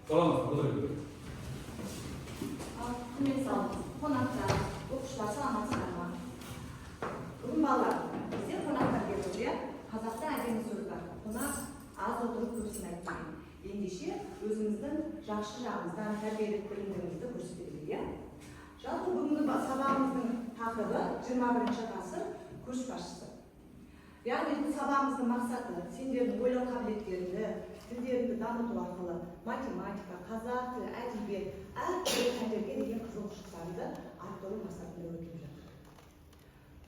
Саламатсыз, отыра бер. Ал, құрметті қонақтар, оқушылар, саламатсыздар ма? Бүгін, балалар, бізде қонақтар келіп отыр, иә? Қазақта әдемі сөз бар: «Қонақ аз отырып, көп сынайды» деген. Ендеше, өзіміздің жақсы жағымыздан, тәрбиелік білімдерімізді көрсете білейік, иә? Жалпы, бүгінгі сабағымыздың тақырыбы: 21 ғасыр көшбасшысы. Яғни бұл сабағымыздың мақсаты – сендердің ойлау қабілеттеріңді, тілдеріңді дамыту арқылы математика, қазақ тілі, әдебиет, әртүрлі пәндерге деген қызығушылықтарыңды арттыру мақсатында өтіліп жатыр.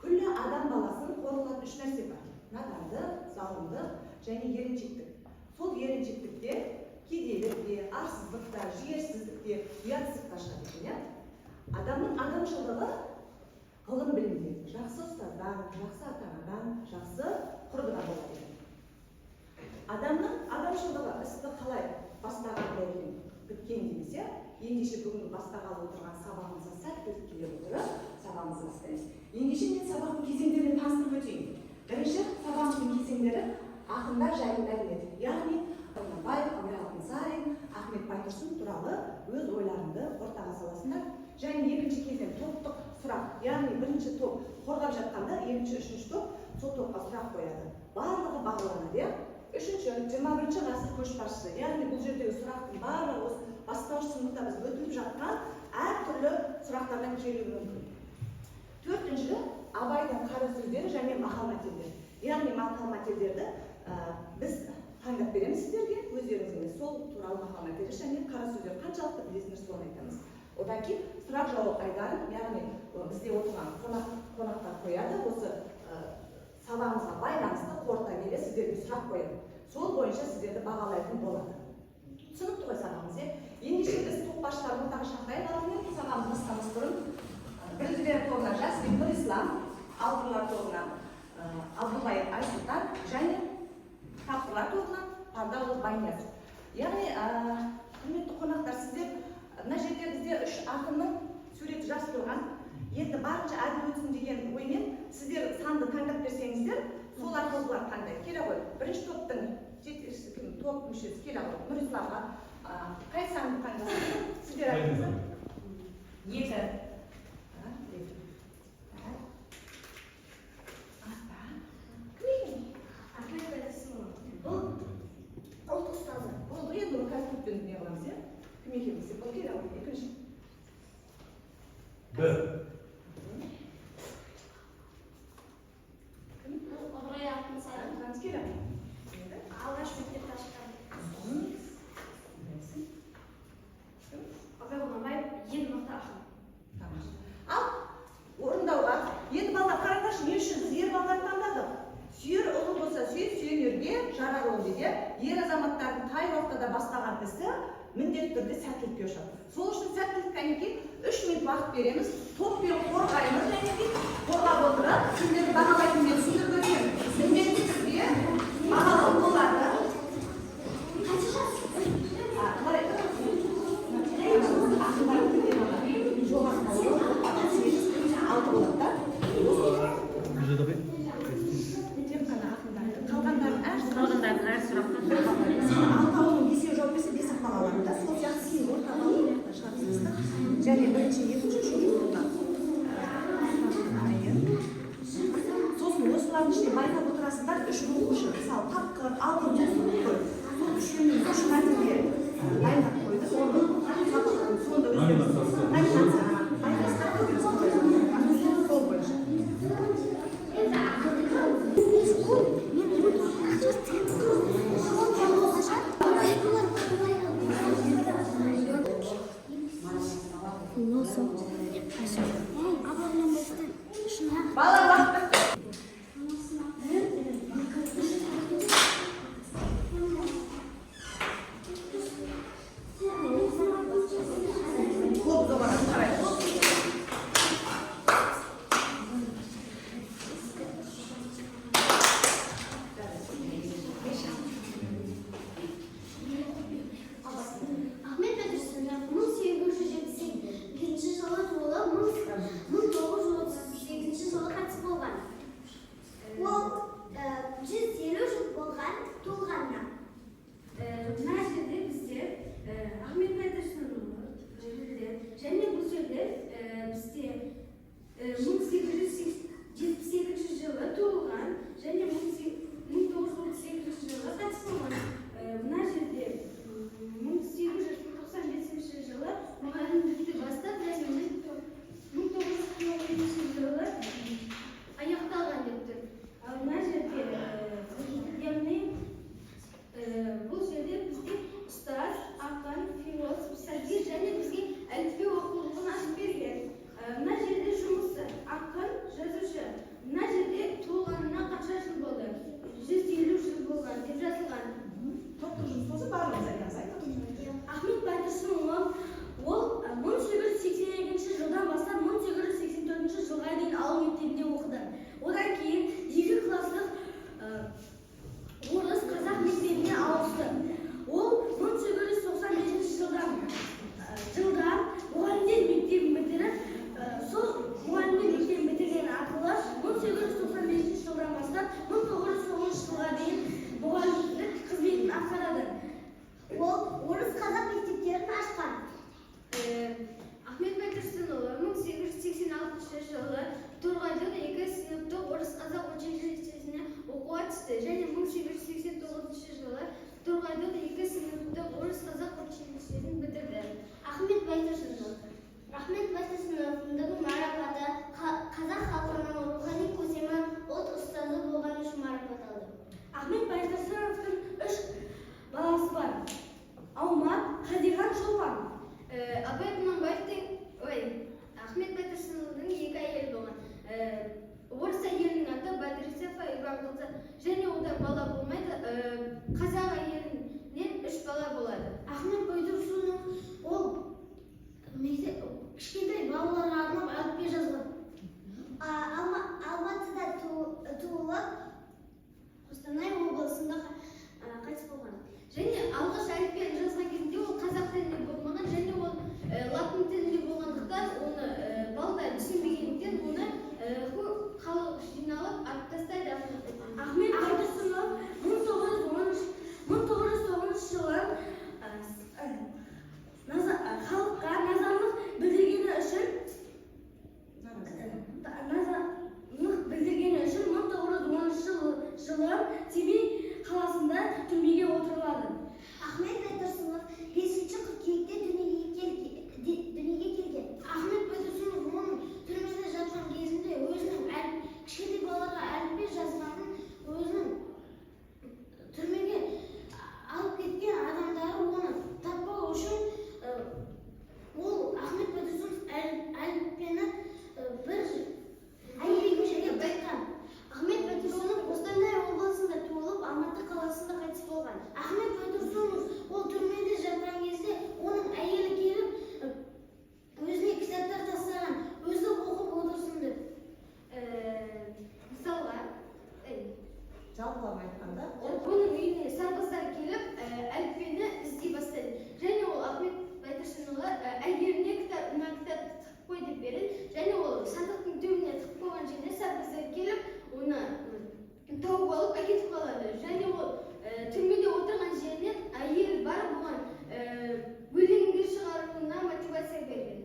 Күллі адам баласын қор қылатын үш нәрсе бар: надандық, залымдық және еріншектік. Сол еріншектікте кедейлік те, арсыздық та, жігерсіздік те, ұятсыздық та шығады екен, иә? Адамның адамшылығы ғылым білімде, жақсы ұстаздан, жақсы ата анадан, жақсы құрбыдан болады екен. Адамның адамшылдығы істі қалай бастаған екен, біткен дейміз, иә? Ендеше, бүгінгі бастағалы отырған сабағымызға сәттілік тілеп отырып, сабағымызды бастаймыз. Ендеше, мен сабақтың кезеңдерімен таныстырып өтейін. Бірінші сабағымыздың кезеңдері – ақындар жайлы мәлімет, яғни Құнанбаев, Ыбырай Алтынсарин, Ахмет Байтұрсынов туралы өз ойларыңды ортаға саласыңдар. Және екінші кезең – топтық сұрақ, яғни бірінші топ қорғап жатқанда, екінші, үшінші топ сол топқа сұрақ қояды, барлығы бағаланады, иә? Үшінші – 21 ғасыр көшбасшысы, яғни бұл жердегі сұрақтың барлығы осы бастауыш сыныпта біз өтіліп жатқан әртүрлі сұрақтардан келуі мүмкін. Төртінші – Абайдың қара сөздері және мақал мәтелдер, яғни мақал мәтелдерді біз таңдап береміз сіздерге, өздеріңіз емес, сол туралы мақал мәтелдер және қара сөздер қаншалықты білесіңдер, соны айтамыз. Одан кейін сұрақ жауап айдарын, яғни бізде отырған қонақтар қояды, осы сабағымызға байланысты қорыта келе сіздерге сұрақ қояды, сол бойынша сіздерді бағалайтын болады. Түсінікті ғой сабағымыз, иә? Ендеше, біз топ басшыларын ортаға шақырайық. Алдымен, сабағымызды бастамас бұрын, біріншілер тобына Жасмин Нұрислам, алғырлар тобынан Абдуллаев Айсұлтан және тапқырлар тобынан Пардаұлы Байниязов. Яғни, құрметті қонақтар, сіздер мына жерде бізде үш ақынның суреті жабыстырылған. Енді барынша әділ өтсін деген оймен сіздер санды таңдап берсеңіздер, сол арқылы бұлар таңдайды. Келе ғой, бірінші топтың жетекшісі кім, топ мүшесі? Келе ғой, Нұрисламға. Қай санды таңдасың, сіздер айтыңыздар. 2. Так, 2. Так. Ата. Кім екен? Ахмет Байтұрсынов. Бұл ұлт ұстазы. Болды, енді оны қазір топпен не қыламыз, иә? Кім екенін білсек болды. Келе ғой, екінші. 1. Кім? Бұл Ыбырай Алтынсарин. Таңыз, келе ғой. Енді. Алғаш мектепті ашқан. Білесің. Кім? Абай Құнанбаев, ең мықты ақын. Тамаша. Ал орындауға. Енді, балалар, қараңдаршы, не үшін біз ер балаларды таңдадық? «Сүйер ұлы болса, сүй, сүйенерге жарар ол» дейді, иә? Ер азаматтардың қай уақытта да бастаған ісі міндетті түрде сәттілікке ұшады. Сол үшін сәттілік, кәнекей, 3 минут уақыт береміз, топпен қорғаймыз. Және қорғап отырып, сендерді бағалайтын мен түсіндіріп өтемін. Міндетті түрде бағалау болады. Қанша жас? Былай, ақындардың жоғарғы 6 болады да. Тек қана ақындарды, қалғандарын әр Қалғандарын әр сұраққа. Мысалы, алтауының бесеуі жауап берсе, 5 ақ балл алады да. Сол сияқты сен орта балл шығарасыз да. Және бірінші, екінші, үшінші орынға дайын. Сосын осылардың ішінде байқап отырасыздар, үш оқушы, мысалы, тапқыр, алғыр болсын қой, сол үшеуінің үш мәртебе дайындап қойды. Оны сабақтың соңында өздеріңіз Номинация. Номинация байқайсыздар ғой, сол бойынша. Философ. Ахмет Байтұрсынов. Ахмет Байтұрсыновтың марапаты қазақ халқының рухани көсемі, ұлт ұстазы болғаны үшін марапат алды. Ахмет Байтұрсыновтың үш баласы бар: Алмат, Хазихан, Шолпан. Абай Құнанбаевтың, ой, Ахмет Байтұрсыновтың екі әйелі болған. Орыс әйелінің аты Бадрисова Иванқызы және одан бала болмайды. Қазақ әйелінен үш бала болады. Ахмет Байтұрсынов ол мектеп кішкентай балаларға арнап әліппе жазған. Алматыда туылып, Қостанай облысында қайтыс болған. Және алғаш әліппені жазған кезінде ол қазақ тілінде болмаған және ол латын тілінде болғандықтан, оны балдар түсінбегендіктен, оны халық жиналып атып тастайды Ахмет. Ахмет Байтұрсынов 1909 жылы халыққа назарлық білдіргені үшін назарлық білдіргені үшін 1910 жылы Семей қаласында түрмеге отырылады. Ахмет Байтұрсынов 5 қыркүйекте дүниеге келген. Ахмет Байтұрсынов оның түрмеде жатқан кезінде өзінің кішкентай балаларға әліппе жазғанын, өзінің түрмеге алып кеткен адамдары оны таппау үшін ол Ахмет Байтұрсынов әліппені бір әйелге жерге тыққан. Ахмет Байтұрсынов Қостанай облысында туылып, Алматы қаласында қайтыс болған. Ахмет Байтұрсынов ол түрмеде жатқан кезде оның әйелі келіп, өзіне кітаптар тастаған, өзі оқып отырсын деп. Мысалға, Жалпылама айтқанда, оның үйіне сарбаздар келіп, әліппені іздей бастайды. Және ол Ахмет Байтұрсынұлы әйеліне кітап, мына кітапты тығып қой деп береді. Және ол сандықтың түбіне тығып қойған жеріне сарбаздар келіп, оны тауып алып әкетіп қалады. Және ол түрмеде отырған жерінен әйелі барып оған өлеңге шығаруына мотивация берген.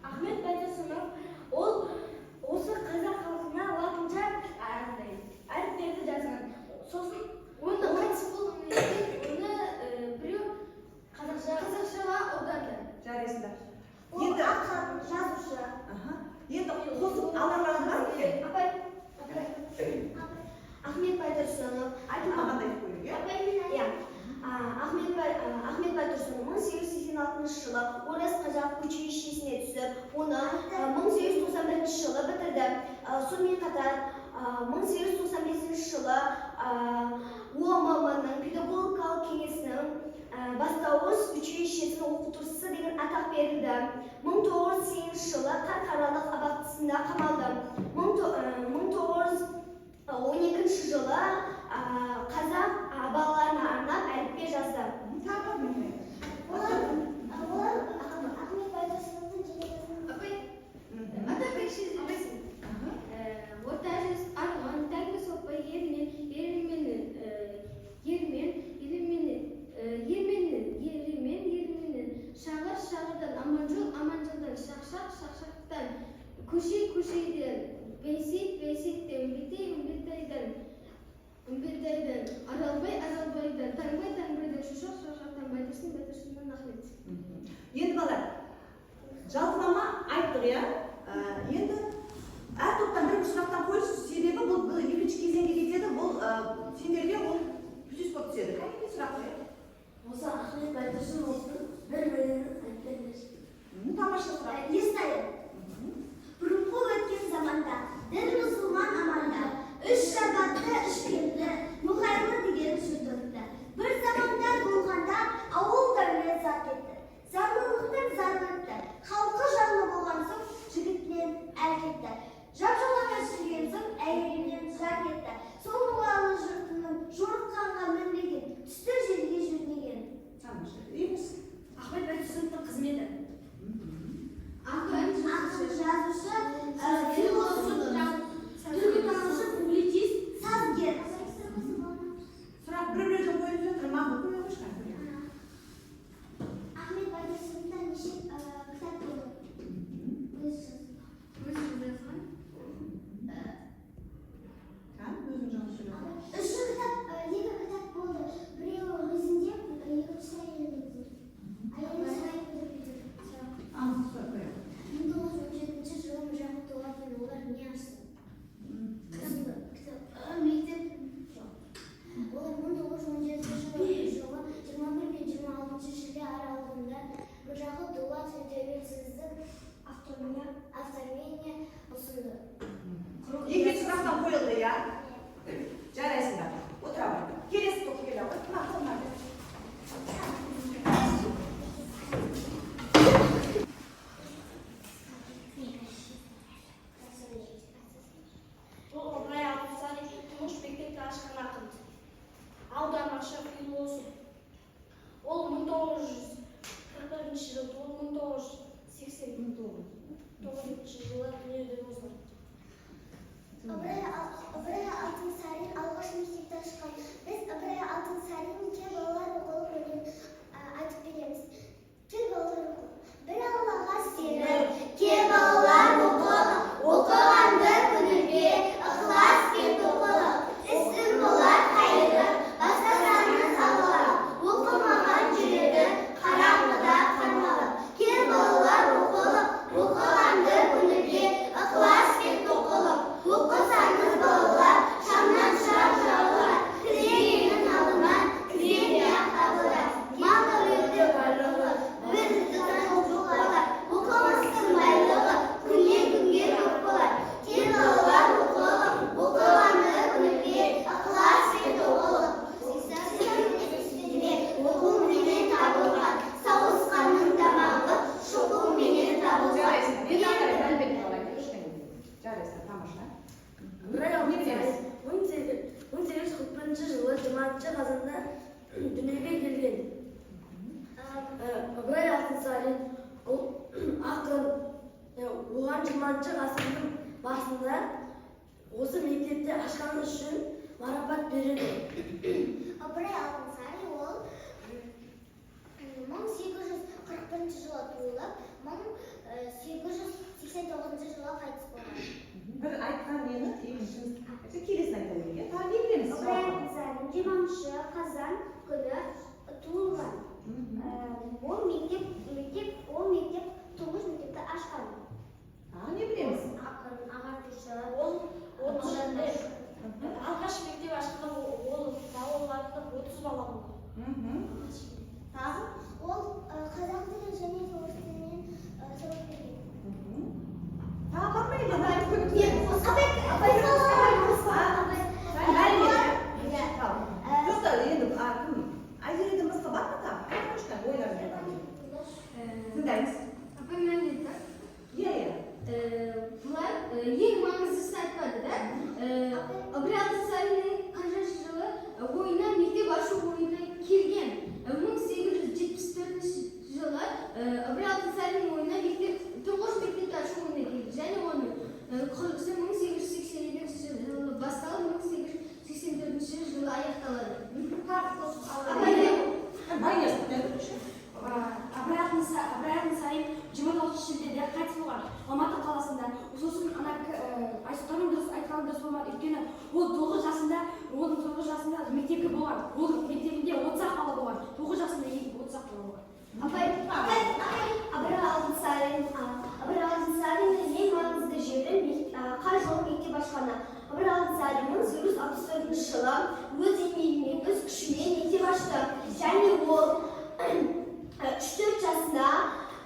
Ахмет Байтұрсынов ол осы қазақ халқына латынша андай әріптерді жазған. Сосын Оны қайтыс болғаннан кейін оны біреу қазақшаға аударды. Жарайсыңдар. Ол Енді ақын, жазушы. Аха. Енді қосып аларларың бар ма екен? Апай, Ахмет Байтұрсынов. Айтылмағанда айтып қояйық, иә? Апай, мен. Иә. Ахмет Байтұрсынов 1886 жылы Орыс қазақ училищесіне түсіп, оны 1891 жылы бітірді. Сонымен қатар 1895 жылы ОММ-ның педагогикалық кеңесінің бастауыш училищесінің оқытушысы деген атақ берілді. 1908 жылы Қарқаралы абақтысында қамалды. 1912 жылы қазақ балаларына арнап әліппе жазды. Тағы бар ма? Олар Ахмет Байтұрсыновтың жеке. Апай, атап берсін. Аха. Орта жүз Арғын, Тәңгі Сопы, Ермен, Ермен, Ермен, Ермен, Ермен, Ермен, Ермен, Шағыр, Шағырдан Аманжол, Аманжолдан Шақшақ, Шақшақтан Көшей, Көшейден Бәйсейіт, Бәйсейіттен Үмбетей, Үмбетайдан Аралбай, Аралбайдан Таңбай, Таңбайдан 1944 жылы туылып, 1989 жылы дүниеден озған. Ыбырай Алтынсарин алғаш мектепті ашқан. Біз Ыбырай Алтынсарин «Кел, балалар, оқылық» өлеңін айтып береміз. Кел, балалар, оқылық. Бір Аллаға сеніп, кел, балалар, оқылық. Оқығанды көңілге ықыласпен тоқылық. Ісің болар қайырлы, бастасаңыз Аллаға. Оқымаған жүреді қараңғыда қармалып. Кел, балалар, оқылық, оқығанды көңілге ықыласпен тоқылық. Оқысаңыз, балалар, шамнан шырақ жағылар. Тілегеннің алдынан тілеген ақ табылар. Мал дәулеті барлығы бір жұтсаң жоғалар. Оқымыстың байлығы күннен күнге көп болар. Кел, балалар, оқылық, оқығанды көңілге ықыласпен тоқылық. Оқуменен табылған, сауысқанның тамағы шоқуменен табылған. Жарайсың. Енді ары қарай Әлібек туралы айтып. Жарайсың, тамаша. Ыбырай Не білеміз? Алтынсарин 1841 жылы 20 қазанда дүниеге келген. Ыбырай Алтынсарин ол ақын, оған 20 ғасырдың басында осы мектепті ашқаны үшін марапат береді. Ыбырай Алтынсарин ол 1841 жылы туылып, 1889 жылы қайтыс болған. Бір айтқан нені, екіншіміз келесін айта берейік, иә. Тағы не білеміз? Ыбырай Алтынсарин 20 қазан күні туылған. Ол мектеп тұңғыш мектепті ашқан. Тағы не білеміз? Ақын, ағартушы. Ол алғаш мектеп ашқанда ол балаларында 30 бала болған. Тағы? Ол қазақ тілі және орыс тілінен сабақ берген. Тағы бар ма енді? Айтып көмектесеміз. Абай. Мәлімет. Иә. Жоқ та, енді кім? Айзереден басқа бар ма тағы? Айтыңызшы, ойларыңыз бар. Тыңдаймыз. Апай, мәлімет бар. Иә. Бұлар ең маңыздысын айтпады да. Ыбырай Алтынсариннің қаншаншы жылы ойына мектеп ашу ойына келген? 1874 жылы Ыбырай Алтынсариннің ойына мектеп, тұңғыш мектепті ашу ойына келді және оның құрылысы 1882 жылы басталып, 1884 жылы аяқталады. Апай. Байнияз, айтыңызшы. Ыбырай Алтынсарин 29 шілдеде қайтыс болған Алматы қаласында. Сосын ана Айсұлтанның дұрыс айтқаны дұрыс болмады, өйткені ол 9 жасында, оның 9 жасында мектепке болған, оның мектебінде 30 ақ бала болған, 9 жасында 30 ақ бала болған. Апай, апай, Ыбырай Алтынсарин, Ыбырай Алтынсариннің ең маңызды жері қай жолы мектеп ашқаны. Ыбырай Алтынсарин 1864 жылы өз еңбегімен, өз күшімен мектеп ашты. Және ол 3-4 жасында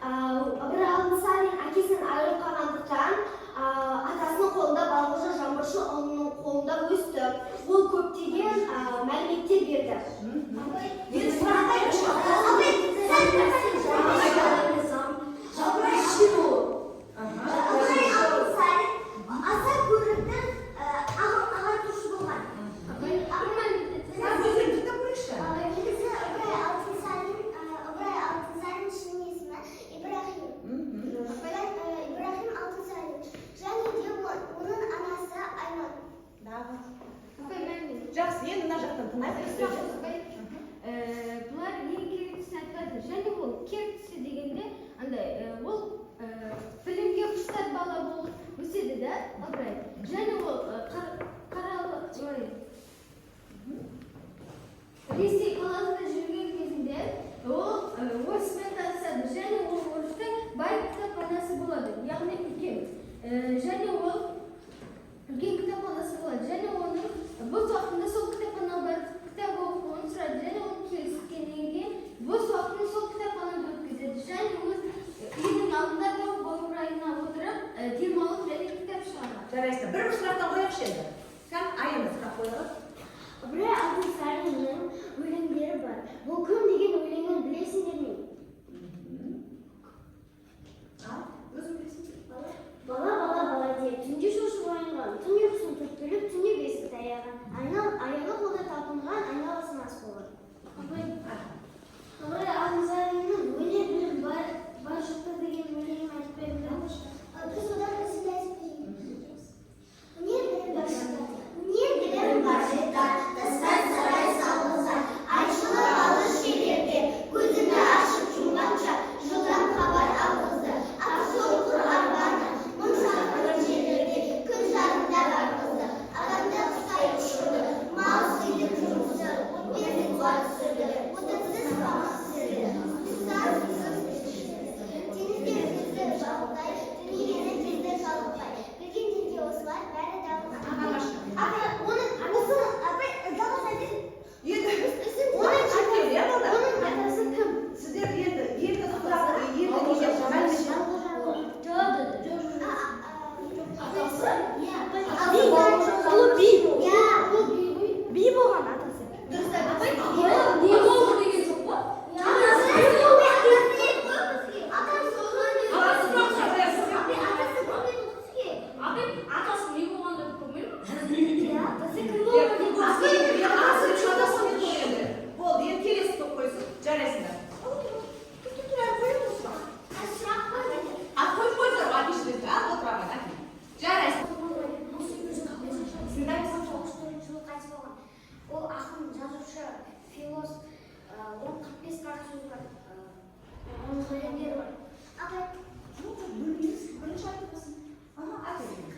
Ыбырай Алтынсарин әкесінен айырылып қалғандықтан атасының қолында, Балғожа Жаңбыршыұлының қолында өсті. Ол көптеген мәліметтер берді. Енді 5 қара сөз бар. Оның өлеңдері бар. Ағай, Жоқ, жоқ, бөлмейміз. Бірінші айтып болсын. Аха, айта бер.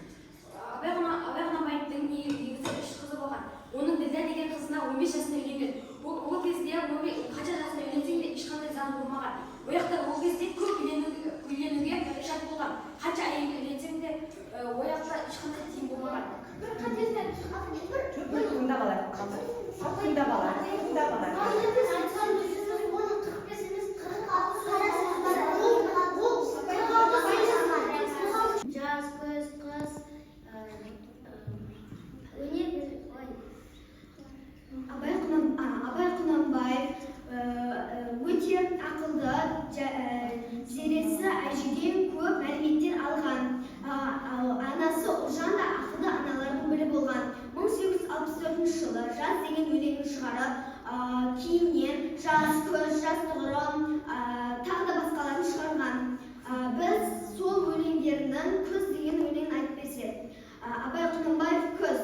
Абай Құнанбаевтың негізі үш қызы болған. Оның Ділдә деген қызына 15 жасында үйленген. Ол кезде қанша жасында үйленсең де ешқандай заң болмаған. Ол жақта ол кезде көп үйленуге шарт болған. Қанша әйелге үйленсең де, ол жақта ешқандай тыйым болмаған. Бір қатесін Жоқ, бір тыңдап алайық. Ал, тыңдап алайық. Тыңдап алайық. Айтқан сөзіңіз, оның 45 емес, 46 сөз бар. Ол 46 сөз. Жаз, күз, қыс, өнер, ой. Абай Құнанбаев өте ақылды, зересі әжеден көп мәліметтер алған. Ал анасы Ұлжан да ақылды аналардың бірі болған. 1864 жылы «Жаз» деген өлеңін шығарып, кейіннен «Жаз», «Күз», «Жаз тұғырым», тағы да басқаларын шығарған. Біз сол өлеңдерінің «Күз» деген өлеңін айтып берсек. Абай Құнанбаев, «Күз».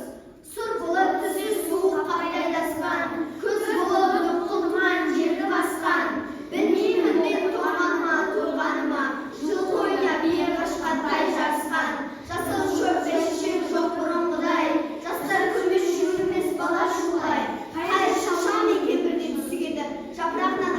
Сұр болып түсі суық қаптайды аспан, күз болып дымқыл тұман жерді басқан. Білмеймін мен тоңғаныма, тойғаныма, жылқы ойнап, бие қашқан, тай жарысқан. Жасыл шөп, бәйшешек жоқ бұрынғыдай, жастар күлмес, жүгірмес бала шулай. Қай шашам екен бірде түсі кетіп, жапырағынан.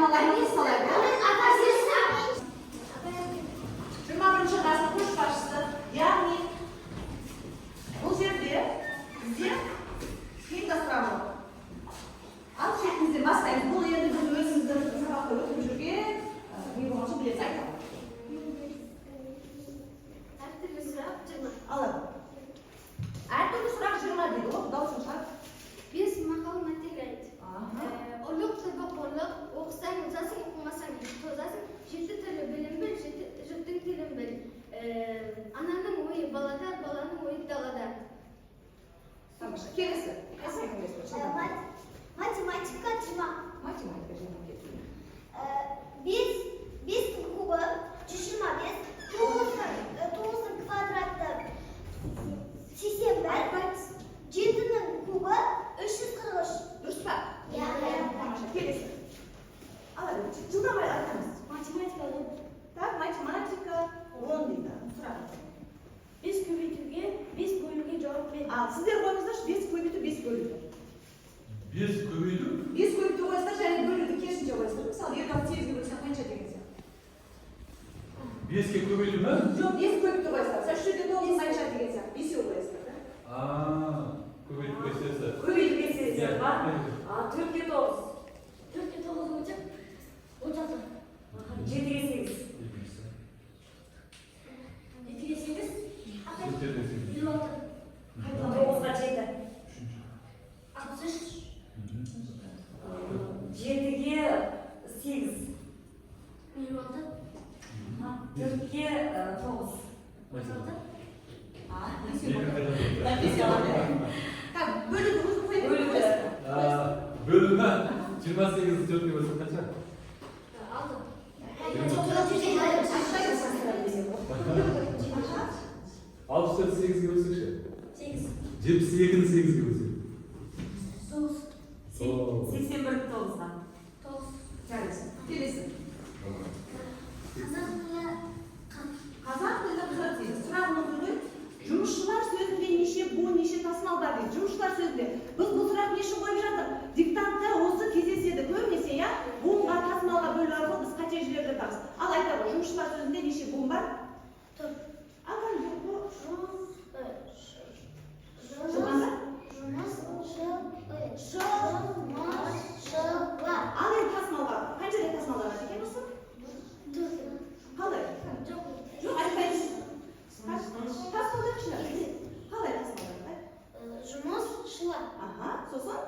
Баламаларды қоса салайық. 21-ғасыр көшбасшысы, яғни бұл жерде бізде қиын да сұрақ жоқ. Ал шетімізден бастаймыз. Бұл енді біз өзіміздің сабақта өтіп жүрген не болған соң білеміз, айтамын. Әртүрлі сұрақ 20. Алады. Әртүрлі сұрақ 20 дейді ғой, дауысын шығар. Бес мақал мәтел айт. Аха. Ұрлық түбі қорлық, оқысаң озасың, оқымасаң тозасың, жеті түрлі білім біл, жеті жұрттың тілін біл. Ананың ойы балада, баланың ойы далада. Тамаша. Келесі. Қайсы әңгімесі? Математика 20. Математика 20 кетті. 5, 5-тің кубы 125, 9-ның квадраты 81, 7-нің кубы 343. Дұрыс па? Иә. Тамаша. Келесі. Алады. Жылдам айтамыз. Математика 10. Так, математика 10 дейді. Сұрақ. 5 көбейтуге 5 бөлуге жауап бер. Ал сіздер қойыңыздаршы, 5 көбейту, 5 бөлуді. 5 көбейту. 5 көбейту қойсыздар және бөлуді керісінше қойсыздар. Мысалы, 56 8-ге бөлсең қанша деген сияқты. 5-ке көбейту ме? Жоқ, 5 көбейту қойсыздар. Мысалы, 3-те 9 қанша деген сияқты. Бесеу қойсыздар, да? А, көбейту есесі. Көбейту есесі бар. 4-ке 9. 4-ке 9 өтіп, 36. 7-ге 8. Екіншісі. 7-ге 8, Жетіден сегіз. 56. 9-ға 7. Үшінші. 63. 7-ге 8. 56. 4-ке 9. Математика. А, бесеу Екі қойсыздар. қайтадан. Да, бесеу алады. Так, бөлуді өзің қоя бер. Бөлуді. А, бөлуді 28-ді 4-ке бөлсек қанша? 6. 64-ті 8-ге бөлсек ше? 8. 72-ні 8-ге бөлсек. 9. 81-ді 9-ға. 9. Жарайсың. Келесі. Қазақ тілі 40. Қазақ тілі 40 дейді. Сұрағын оқи ғой. Жұмысшылар сөзінде неше буын, неше тасымал бар дейді. Жұмысшылар сөзінде. Біз бұл сұрақ не үшін қойып жатыр? Диктантта осы кездеседі көбінесе, иә? Буынға, тасымалға бөлу арқылы біз қате жіберіп жатамыз. Ал айта ғой, жұмысшылар сөзінде неше буын бар? 4. Ал кәне, Жылған ба? Жұмысшылар. Ал енді тасымалға. Қанша рет тасымалданады екен осы? 4. Қалай? Жоқ. Жоқ, айтпаймыз. Тасымалдайықшы. Қалай тасымалданады? Жұмысшылар. Аха, сосын?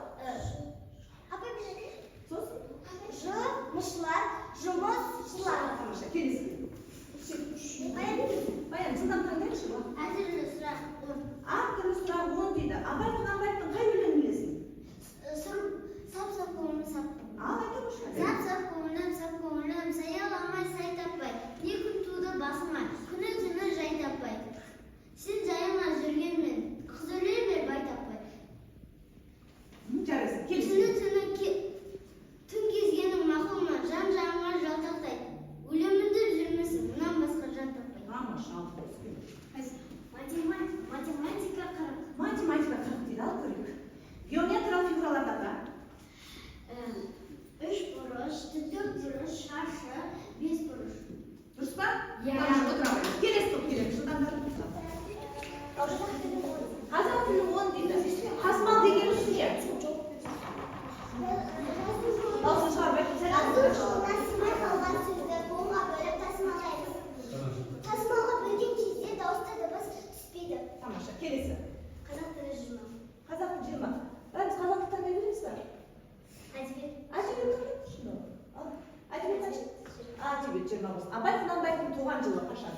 Сосын? Жұмысшылар, жұмысшылар. Тамаша, келесі. Баян, жылдам таңдайықшы бұны. Әртүрлі сұрақ 10. Әртүрлі сұрақ 10 дейді. Абай Құнанбаевтың қай өлеңін білесің? Сап-сап көңілім сап. Ал айта қойшы. Сап-сап көңілім, сап көңілім, саяламай сай таппай, не күн туды басыма, күні түні жай таппай. Сен жайыңа жүргенмен, қыз өле ме бай таппай. Жарайсың, келесі. Түні түні түн кезгенің мақұл ма, жан жағыңа жалтақтай. Өлемін деп жүрмесің, мұнан басқа жан таппай. Тамаша. Қайсы? Математика 40. Математика 40 дейді, ал көрейік. Геометриялық фигураларды ата. Үш бұрыш, төрт бұрыш, шаршы, бес бұрыш. Дұрыс па? Иә. Тамаша, отыра қойыңыз. Келесі топ келеді. Жылдам. Қазақ тілі 10 дейді. Тасымал дегеніміз не? Дауысын шығарып айтып сәл. Жазу жолына сыймай қалған сөзді буынға бөліп тасымалдаймыз. Тасымалға бөлген кезде дауысты дыбыс түспейді. Тамаша, келесі. Қазақ тілі 20. Қазақ тілі 20. Бәріміз қазақ тілі таңдай береміз ба? Әдебиет. Әдебиет таңдайықшы. Ал, әдебиет қанша? Әдебиет 20 болсын. Абай Құнанбаевтың туған жылы қашан?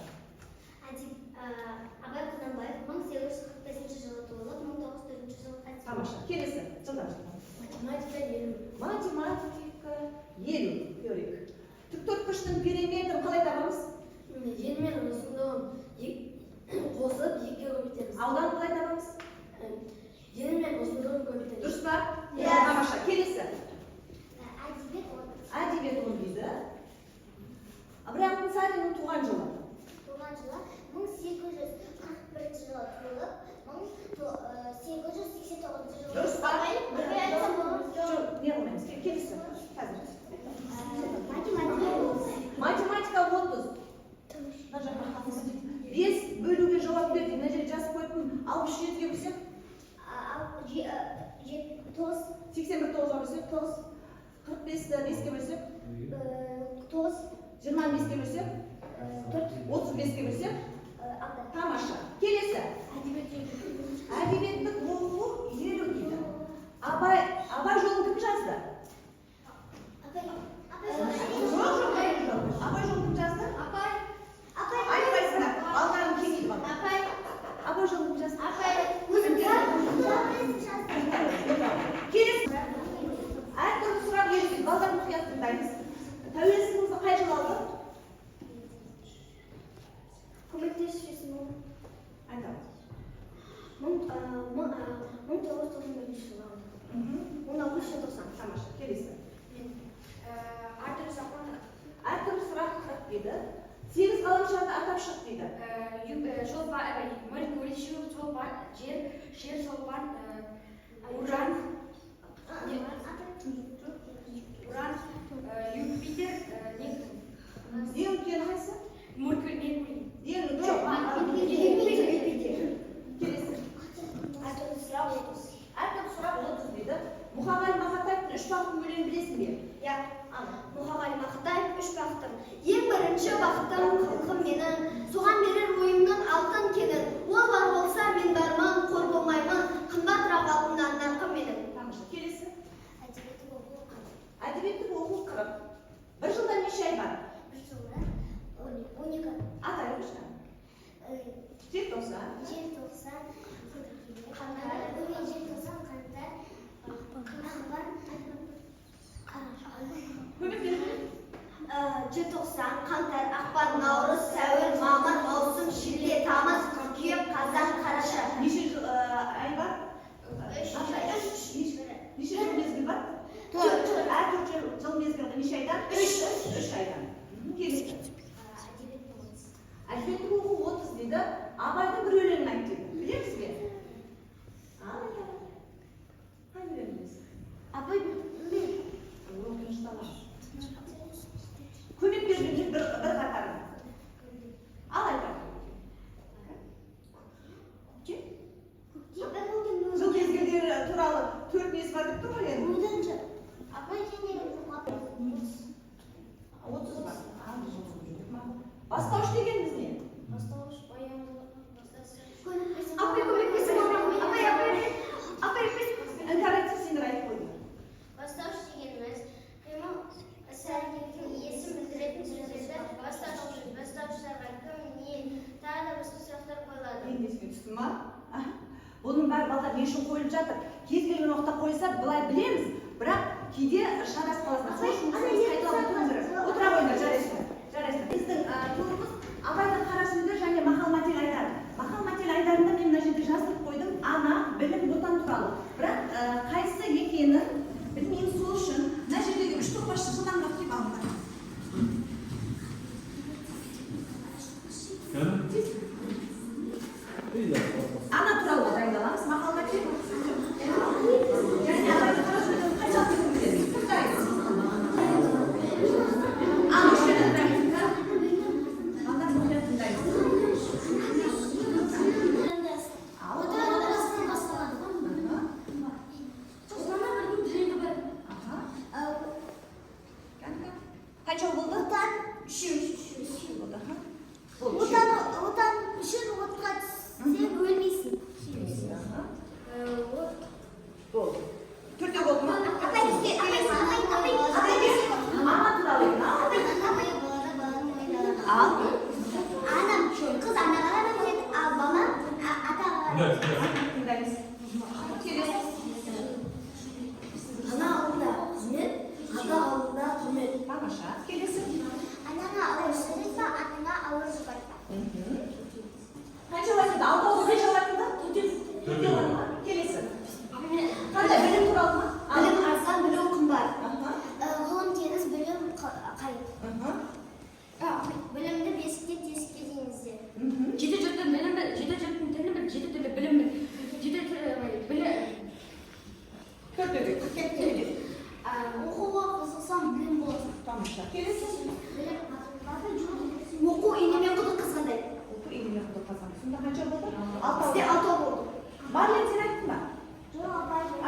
Абай Құнанбаев 1845 жылы туылып, 1904 жылы қайтыс болды. Тамаша. Келесі. Жылдам, жылдам. Математика 50. Математика 50. Көрейік. Тіктөртбұрыштың периметрін қалай табамыз? Ені мен ұзындығын қосып екіге көбейтеміз. Ауданын қалай табамыз? Ені мен ұзындығын көбейтеміз. Дұрыс па? Иә. Тамаша. Келесі. Әдебиет 10. Әдебиет 10 дейді. Ыбырай Алтынсариннің туған жылы. Туған жылы 1841 жылы туылып, 1889 жылы. Дұрыс па? Абай айтсам болады? Жоқ, не қылмаймыз. Келесі. Қазір. Беске бөлсек? 9. 25-ке бөлсек? 4. 35-ке бөлсек? 6. Тамаша. Келесі. Әдебиеттік оқу 50 дейді. Абай жолын кім жазды? Апай. Жоқ, жоқ, жоқ. Абай жолын кім жазды? Апай. Апай. Айтпайсыңдар. Балдарым келмейді бала. Апай. Абай жолын кім жазды? Апай. Өзім жаздым. Келесі. Әртүрлі сұрақ 50 дейді. Балдар, мұқият тыңдаймыз. Тәуелсіздігімізді қай жылы алдық? Көмектесіп. Айтамыз. 1991 жылы алдық. 19 желтоқсан. Тамаша. Келесі. Әртүрлі сұрақ. Әртүрлі сұрақ 40 дейді. Сегіз ғаламшарды атап шық дейді. Шолпан, Меркурий, Шолпан, Жер, Жер, Шолпан, Уран, Уран, Юпитер, Нептун. Ең үлкені қайсы? Меркурий, Меркурий. Ең үлкен. Юпитер. Келесі. Әртүрлі сұрақ 30. Әртүрлі сұрақ 30 дейді. Мұқағали Мақатаевтың «Үш бақытым» өлеңін білесің бе? Иә. Мұқағали Мақатаев, «Үш бақытым». Ең бірінші бақытым халқым менің, соған берер ойымның алтын кенін. Ол бар болса, мен бармын, қор болмаймын, қымбатырақ алтыннан нарқым менің. Тамаша. Келесі. Әдебиеттік оқу 40. Әдебиеттік оқу 40. Бір жылда неше ай бар? Бір жылда 12. Атай қойшы. Желтоқсан. Желтоқсан, қаңтар, желтоқсан, қаңтар, ақпан, қараша. Көмектесіңіз. Желтоқсан, қаңтар, ақпан, наурыз, сәуір, мамыр, маусым, шілде, тамыз, қыркүйек, қазан, қараша. Неше жыл, ай бар? Үш. Неше жыл мезгіл бар? Төрт. Әр 4 жыл мезгілді неше айдан? Үш. 3 айдан. Келесі. Әдебиеттік 30. Әдебиеттік оқу 30 дейді. Абайдың бір өлеңін айт дейді. Білеміз бе? Ал, айта. Қай өлеңін білесіз? Апай, мен. Ол тынышталады. Көмек берген бір қатарын. Ал, айта. Кім? Жыл мезгілдері туралы төрт несі бар деп тұр ғой енді. Апай, және 30 бар. Бастауыш дегеніміз не? Бастауыш, баяндама, бастауыш. Апай, көмектесіңіз. Апай, апай, апай, апай. Іңкәр айтса, сендер айтып қойыңдар. Бастауыш дегеніміз қимыл іс әрекеттің иесін білдіретін сөздерді бастауыш дейміз. Бастауыштарға кім, не, тағы да басқа сұрақтар қойылады. Енді есіме түсті ма? Бұның бәрі, балдар, не үшін қойылып жатыр? Кез келген уақытта қойса, былай білеміз, бірақ кейде шатасып қаласың. Сол үшін осыны біз қайталап отыруымыз керек. Отыра қойыңдар, жарайсыңдар. Жарайсыңдар. Біздің турымыз Абайдың қара сөздері және мақал мәтел айдары. Мақал мәтел айдарында мен мына жерде жаздырып қойдым ана, білім, отан туралы. Бірақ қайсысы екенін білмеймін, сол үшін мына жердегі үш тоқпашты жылдамырақ киіп алыңдар. Кім? Ей, Ана туралы дайындаламыз мақал мәтел. Және Абайдың қара сөздерін қаншалықты кім біледі? Тыңдаймыз. Ал, осы жерден тыңдаймыз. Балдар, мұқият тыңдаймыз. Ал, Отан отбасынан басталады. Тоқсаннан бірдің тілегі бір. Аха. Кәні, қанша болды? Отан үшеу. Үшеу болды, аха. Болды, үшеу. Отан үшін отқа түссең өлмейсің. Аха. Болды. Төртеу болды ма? Апай, бізге, апай, апай, апай, Апай, ана туралы екен, ал. Апай, балада баланың ойы далада. Ал. Ана, қыз анаға ғана біледі, ал бала атаға ғана. Тыңдаймыз, Тыңдаймыз. Келесі. Ана алдында қызмет, ата алдында құрмет. Тамаша. Келесі. Анаңа ауыр сөз айтпа, атаңа ауыр жүк артпа. Қанша айтылды? Алтауы қанша айтылды? Төртеу бар ма? Келесі. Қандай, білім туралы ма? Ал. Білім арзан, білу қымбат. Аха. Ғылым теңіз, білім қайық. Аха. Білімді бесікте, тесікке дейін ізде. Жеті жұрттың білім біл, жеті жұрттың тілін біл, жеті түрлі білім біл. Жеті түрлі білі. Төртеу. Төртеу. Оқуға қызықсаң, білім боласың. Тамаша. Келесі. Білім. Оқу инемен құдық қазғандай. Оқу инемен құдық қазғандай. Сонда қанша болды? Алтау. Бізде алтау болды. Марлен, сен айттың ба? Жоқ, апай. А?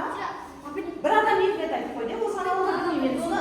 Бір адам екі рет айтып қойды, иә? Осыған алуға білмеймін. Оны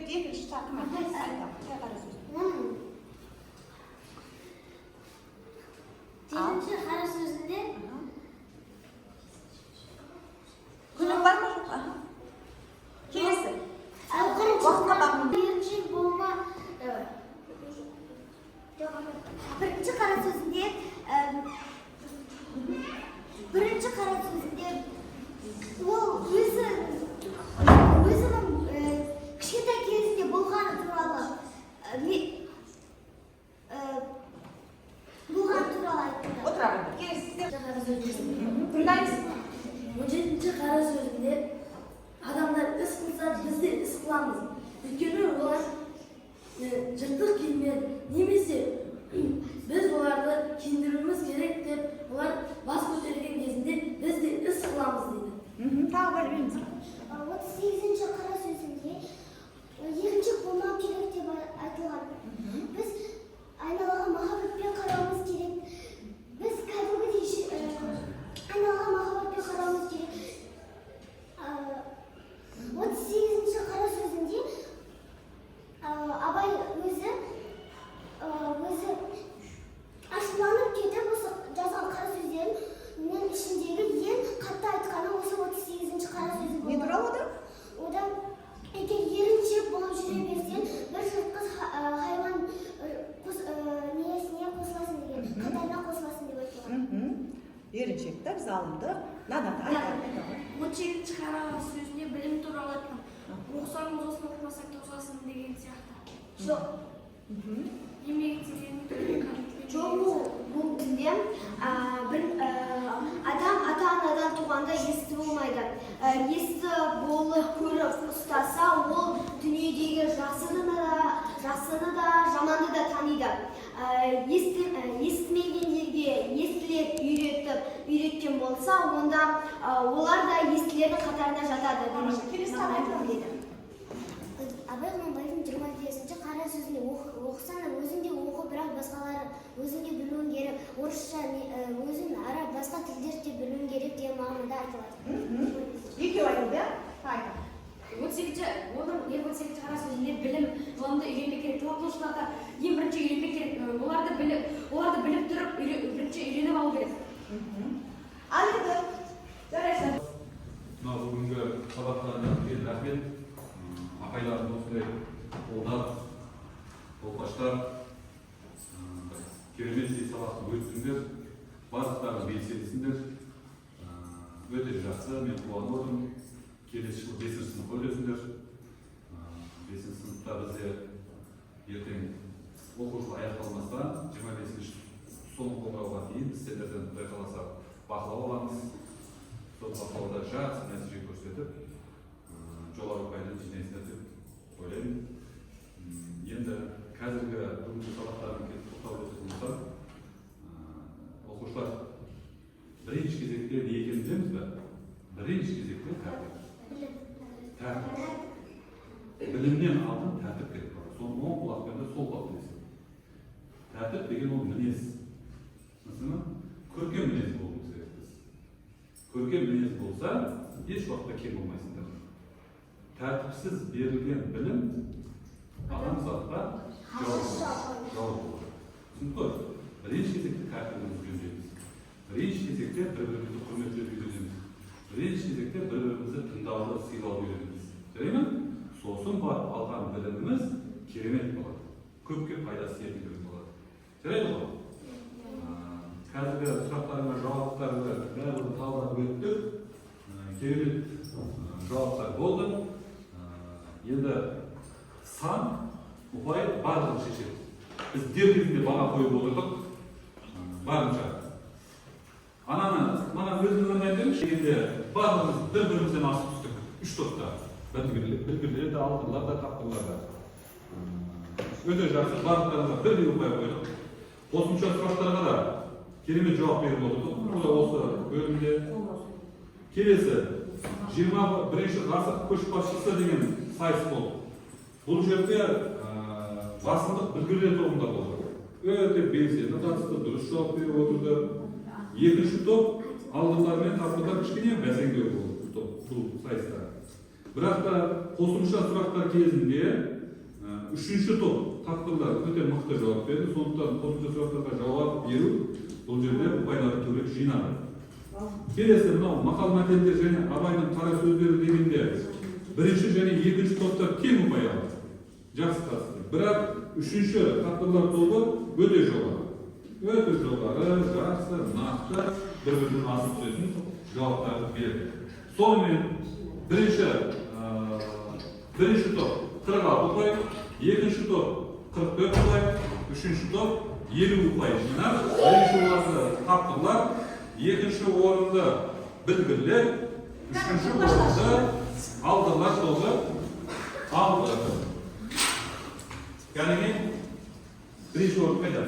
Кетті, екінші тағы кім айтады? Айтамын. Қай қара сөз? Жетінші қара сөзінде. Күлім бар ма, жоқ па? Аха. Келесі. Уақытқа бағын. Еріншек болма. Бірінші қара сөзінде, бірінші қара сөзінде ол өзінің кішкентай кезінде болғаны туралы болғаны туралы айтты. Отыра қойыңдар. Келесі сіздер. Тыңдаймыз. 17-ші қара сөзінде адамдар іс қылса, біз де іс қыламыз, өйткені олар жыртық киіммен немесе біз оларды киіндіруіміз керек деп, олар бас көтерген кезінде біз де іс қыламыз дейді. Тағы бір білмейміз. 38-ші қара сөзінде еріншек болмау керек деп айтылған. Біз айналаға махаббатпен қарауымыз керек. Біз кәдімгідей айналаға махаббатпен қарауымыз керек. 38-ші қара сөзінде Абай өзі ашуланып кетіп, осы жазған қара сөздерінің ішіндегі ең қатты айтқаны осы 38-ші қара сөзі Не болады. туралы ода? Одан егер еріншек болып жүре берсең, бір жыртқыш хайуан несіне қосыласың деген, қатарына қосыласың деп айтылған. Еріншектік, залымдық. Мынаны айта ғой. 18-ші қара сөзінде білім туралы айтқан. Оқысаң озасың, оқымасаң тозасың деген сияқты. Жоқ. Еңбек етсең. Жоқ, бұл дінде бір адам ата анадан туғанда есті болмайды. Есті болып көріп ұстаса, ол дүниедегі жақсыны да, жаманды да таниды. Естімегендерге естілер үйреткен болса, онда олар да естілердің қатарына жатады. Тамаша. Келесі тағы айтамын. Дейді. Абай Құнанбаевтың 25-ші қара сөзінде оқысаң да, өзің де оқы, бірақ басқалар өзің де білуің керек, орысша, өзің араб, басқа тілдерді де білуің керек деген мағынада айтылады. Екеу айтылды, иә? Айтамын. 18-ші, оның ең 18-ші қара сөзінде білім, ғылымды үйренбек керек, талап ең бірінші үйренбек керек. Оларды біліп тұрып бірінші үйреніп алу керек. Ал енді жарайсың. Мынау бүгінгі сабақтарына үлкен рахмет. Апайларым осындай қолдап, қолпаштап, кереметтей сабақты өттіңдер, барлықтарың белсендісіңдер. Өте жақсы, мен қуанып отырмын. Келесі жылы бесінші сыныпқа өтесіңдер. Бесінші сыныпта бізде ертең оқу жылы аяқталмастан 25-ші соңғы қоңырауға дейін біз сендерден, құдай қаласа, бақылау аламыз. Сол бақылауда жақсы нәтиже көрсетіп, жоғары ұпайдан жинайсыңдар деп ойлаймын. Енді қазіргі бүгінгі сабақтарын кетіп тоқталып өтетін болсам, оқушылар, бірінші кезекте не екенін білеміз бе? Бірінші кезекте тәртіп. Тәртіп. Білімнен алдын тәртіп керек болады. Соны оң құлақпен де, сол құлақпен есту. Тәртіп деген ол мінез. Түсіндің ме? Көркем мінез болуымыз керек біз. Көркем мінез болса, еш уақытта кем болмайсыңдар. Тәртіпсіз берілген білім адамзатқа жау болады. Жау болады. Түсінікті ғой? Бірінші кезекте тәртібімізді үйренеміз. Бірінші кезекте бір бірімізді құрметтеуді үйренеміз. Бірінші кезекте бір бірімізді тыңдауды, сыйлауды үйренеміз. Жарай ма? Сосын барып алған біліміміз керемет болады. Көпке пайдасы тиетін болады. Жарайды ғой? Қазіргі сұрақтарыңа жауаптарды барлығын талдап өттік. Керемет жауаптар болды. Енді сан, ұпай барлығын шешеді. Біз дер кезінде баға қойып отырдық. Барынша. Ананы, мана өзім ғана айтайыншы, дегенде барлығымыз бір бірімізден асып түстік. Үш топта. Білгірлер де, алтындар да, тапқырлар да. Өте жақсы, барлықтарыңызға бірдей ұпай қойдық. Қосымша сұрақтарға да керемет жауап беріп отырдық. Бұл да осы бөлімде. Келесі 21-ші ғасыр көшбасшысы деген сайыс болды. Бұл жерде басымдық білгірлер тобында болды. Өте белсенді қатысты, дұрыс жауап беріп отырды. Екінші топ алдыңғылар мен тапқырлар кішкене бәсеңдеу болды бұл топ, бұл сайыста. Бірақ та қосымша сұрақтар кезінде Үшінші топ тапқырлар өте мықты жауап берді, сондықтан қосымша сұрақтарға жауап беру бұл жерде ұпайларды көбірек жинады. Келесі мынау мақал мәтелдер және Абайдың қара сөздері дегенде бірінші және екінші топтар тең ұпай алды, жақсы қатысты. Бірақ үшінші тапқырлар тобы өте жоғары, өте жоғары, жақсы, нақты, бір бірінен асып түсетін жауаптарды берді. Сонымен бірінші топ 46 ұпай, екінші топ 44 ұпай, үшінші топ 50 ұпай жинап, бірінші орынды тапқырлар, екінші орынды білгірлер, үшінші орынды алғырлар тобы алды. Яғни бірінші орын қайда?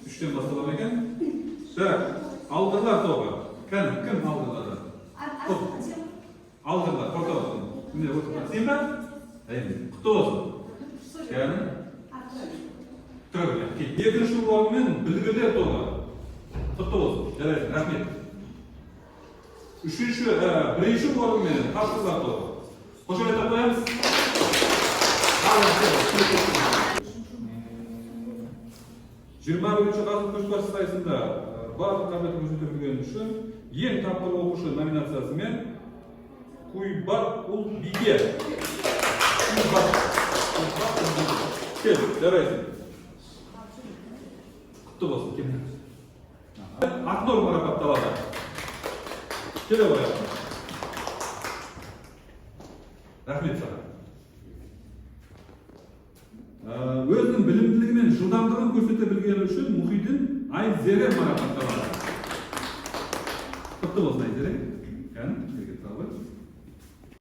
Үштен бастала ма екен? Так, алғырлар тобы. Кәні, кім алғырларды? Топ. Алғырлар, орталық. Міне, отыр. Сен ба? Әйел. Құтты болсын. Кәні? Тұра бер. Екінші орынмен білгірлер тобы. Құтты болсын. Жарайсың, рахмет. Үшінші, бірінші орынмен тапқырлар тобы. Қошеметтеп қоямыз. Ал, 21-ғасыр көшбасшы сайысында барлық қабілетін көрсете білгені үшін ең тапқыр оқушы номинациясымен Куйбат Ұлбике. Куйбат. Куйбат Ұлбике. Кел, жарайсың. Құтты болсын, кел. Ақнұр марапатталады. Келе ғой, Ақнұр. Рахмет саған. Өзінің білімділігі мен жылдамдығын көрсете білгені үшін Мұхидин Айзере марапатталады.